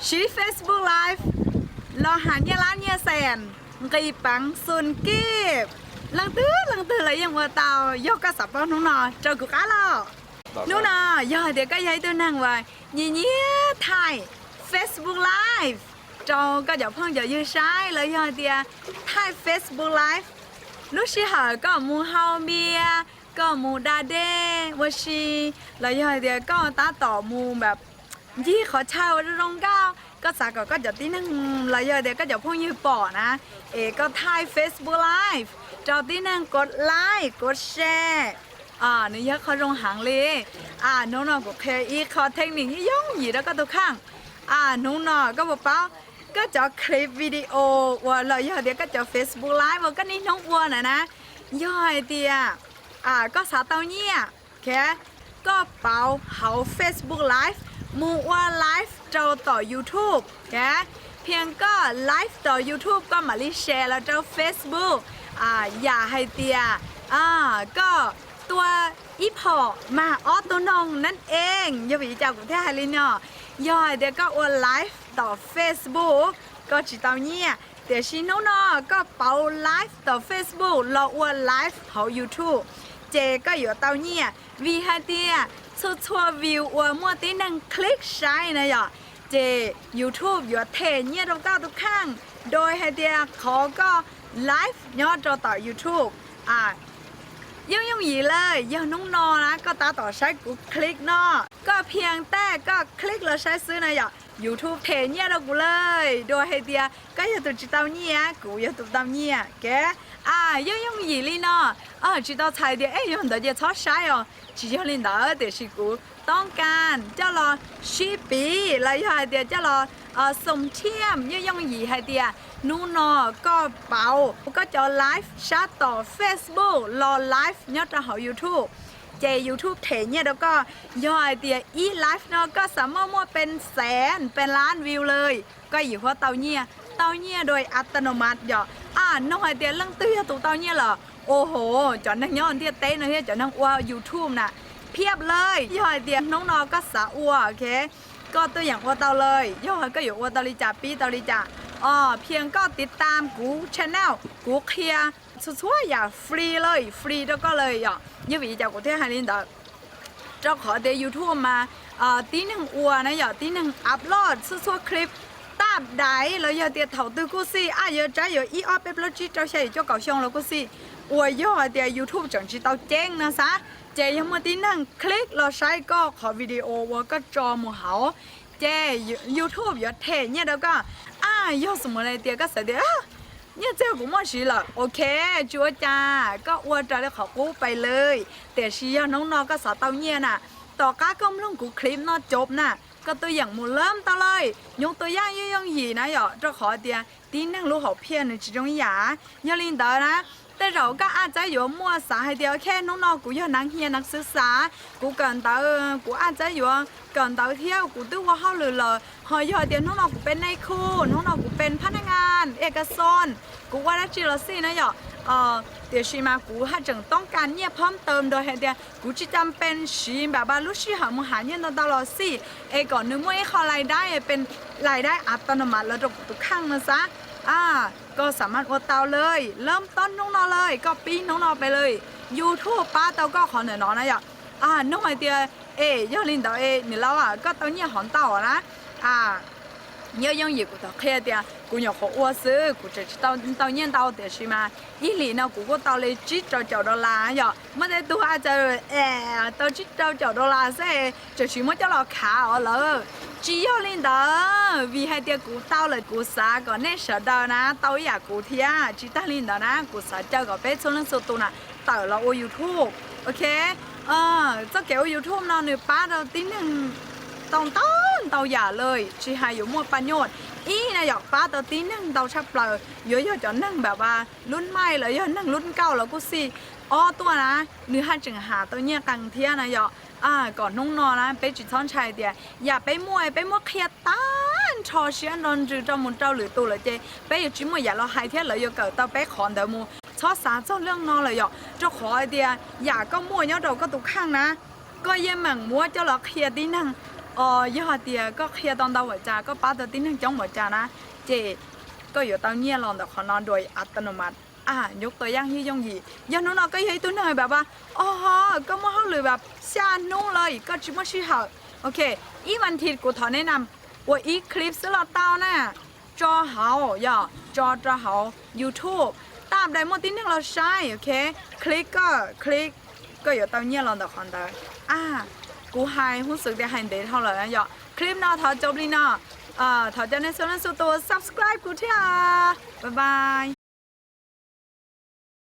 Siv Facebook Live los has nyiaj lab nyiaj xees, nqis peev xus kib. Leej twg leej twg los yeej ua tau, yog koj xav paub hnub no rau kuv qab lauj. Hnub no yog hais tias koj yog ib tug neeg uas nyiam nyiam thaij Facebook Live rau koj cov phooj cov ywg saib los yog hais tias thaij Facebook Live lub sij hawm koj mus haus npias, koj mus da dej ua si, los yog hais tias koj tab tom mus ncig qhov chaw ua zoo zoo nkauj, koj xav kom koj cov tib neeg los yog tias koj cov phooj ywg pom na, es koj thaij Facebook Live rau tib neeg kov like kov share, nws yog qhov zoo heev li. Hnub no kuv qhia ib qho technique yooj yim rau koj tus kheej. Hnub no koj puas paub koj cov clip video uas los yog tias koj cov Facebook Live uas koj niaj hnub ua na na, yog hais tias koj xav tau nyiaj, koj pauv hauv Facebook Live mus ua live rau tom YouTube, phiaj koj live tom YouTube koj mam li share los rau Facebook, yam hais tias koj tua ib phom mag ob tug noog neeb eej. Yog vim li cas kuv thiaj hais li no? Yog hais tias koj ua live tom Facebook koj tsis tau nyiaj, tiam sis hnub no koj pauv live tom Facebook los ua live hauv YouTube, ces koj yuav tau nyiaj. Vim hais tias txhua txhua view uas muaj tib neeg click saib na yom, ces YouTube yuav them nyiaj rau koj tus kheej, dua hais tias qhov koj live nyob rau tom YouTube. Yooj yooj yim lawm, yog hnub no na koj tab tom saib kuv clip no, koj phiaj tag koj click los saib xwb na yom, YouTube them nyiaj rau kuv lawm, dua hais tias koj yog tus tsis tau nyiaj, kuv yog tus tau nyiaj. Yooj yooj yim li no, tsis tau txhais tias es yog ntawd ces txhob saib os, tsis yog li ntawd, tiam sis kuv toob kas coj los sib piv los yog hais tias coj los xoo thiaj yooj yooj yim hais tias hnub no koj pauv koj cov live sab tom Facebook los live nyob rau hauv YouTube, ces YouTube them nyiaj rau koj. Yog hais tias ib live no koj xam maj muaj pes xees pes lab view lawm, koj yim huab tau nyiaj, tau nyiaj dua a ta no mas yom. Noog hais tias leej twg yog tus tau nyiaj lawm, ua hos cov neeg nyob ntiaj teb no thiab cov neeg ua YouTube na, phiaj lawm. Yog hais tias hnub no koj xav ua, koj tuaj yeem ua tau lawm. Yog koj yuav ua tau li cas pib tau li cas, phiaj koj tiv tam kuv channel, kuv qhia txhua txhua yam free lawm, free rau koj lawm yom. Yog vim li cas kuv thiaj hais li ntawd? Rau qhov tias YouTube mas tib neeg ua na yom, tib neeg upload txhua txhua clip, tam daiv los yog tias thaum twg kuj xij, a yuav tsab yuav ib ob peb plaub tsib rau xya yim cuaj kaum xyoo los kuj xij, uas yog hais tias YouTube tseem tsis tau ceeb no xav, ces yog muaj tib neeg click los saib koj qhov video uas koj tso mus hauv, ces YouTube yuav them nyiaj rau koj. A yog xum mus li tias koj xav tias nyiaj txiag kuv muaj siv lawm, ok, tsis ua cas, koj ua raws li qhov qub pais lawm. Tiam sis yog hnub no koj xav tau nyiaj na, tom qab koj mloog kuv clip no cov na, koj tuaj yeem mus lawm tau lawm. Nyob tua yaj yooj yooj yim na yom, rau qhov tias tib neeg lub hom phiaj nws tsis zoo ib yam. Yog li ntawd na, tej zaum koj aj txawb yuav muaj xav hais tias ok, hnub no kuv yog neeg hnia neeg xwv xav, kuv kawm ntawv, kuv aj txawb yuav kawm ntawv thiab kuv twb ua hauj lwm lawm, ho yog hais tias hnub no kuv pes nej khu, hnub no kuv pes phab neej ngan ej ka xon, kuv ua dab tsi los xij na yom. Tiam sis mas kuv haj tseem toob kas nyiaj phob taws nrog hais tias kuv tsis cam pes siv npam pas lub sij hawm mus hais nyiaj ntau ntau los xij, es kom nws muaj ib qho lais daib, pes lais daib a ta no mas los rau kuv tus kheej no xav. Koj xam maj ua tau lawm, lawm tob hnub no lawm, koj pib hnub no pes lawm, YouTube pab tau koj qhov ntawm no na yom. Noog hais tias es yog li ntawd es niam laus, koj tau nyiaj hov ntau na? Yooj yooj yim kuv tau qhia tias kuv nyuam qhuav ua xwb, kuv tseem tsis tau tau nyiaj ntau, tiam sis mas ib hlis no kuv kuj tau li tsib rau caum dollar yom. Muaj tej tug aj txawb tau tsib rau caum dollar xwb, tseem tsis muab coj los khav os lawm. Tsis yog li ntawd, vim hais tias kuv tau lawm kuv xav kom nej sawv daws na tau ib yam kuv thiab. Tsis tag li ntawd na, kuv xav caw kom peb txhua leej txhua tus na tawm los ua YouTube, ok. Txoj kev ua YouTube no nws pab rau tib neeg tau ntau ntau yam lawm, tsis hais yuav muaj pa nyuaj, ib na yom, pab tau tib neeg ntau tshaj plaws, yuav yog cov neeg npam pas lub maij los yog neeg lub nkauj los kuj xij. Ob tuaj na, nws haj tseem has tau nyiaj qees thiab na yom. Kom hnub no na peb tsis txhob ntshai tias yam peb muaj peb muab qhia tag nrho siab nrog ntsws rau mus rau lwm tus lawm ces peb yuav tsis muaj yam los hais thiab lawv yuav kawm tau peb qhov ntawd mus. Txhob xav txog leej no lawm yom, rau qhov hais tias yam koj muaj nyob rau koj tus kheej na, koj yeej meem muab coj los qhia tib neeg Yog hais tias koj qhia tau ntau npaum cas, koj pab tau tib neeg coob npaum cas na, ces koj yuav tau nyiaj los ntawm qhov no dua a ta no mas. Nyuj tua yaj yij yooj yim. Yog hnub no koj yog ib tug neeg pab, o, koj muaj hauj lwm pab xya hnub los koj tsis muaj sij hawm, ok, ib vas thiv kuv thov nej na, ua ib clip xwb los tau na, tso hauv, yog tso rau hauv YouTube, tam dais muaj tib neeg los saib, ok, click koj, click, koj yuav tau nyiaj los ntawm qhov ntawd. A, kuv hais hub xwm tias hais ntev dhau lawm yom. Clip no thov cov plig no, thov cov neeg xu neej xu tus subscribe kuv thiab. Bye bye.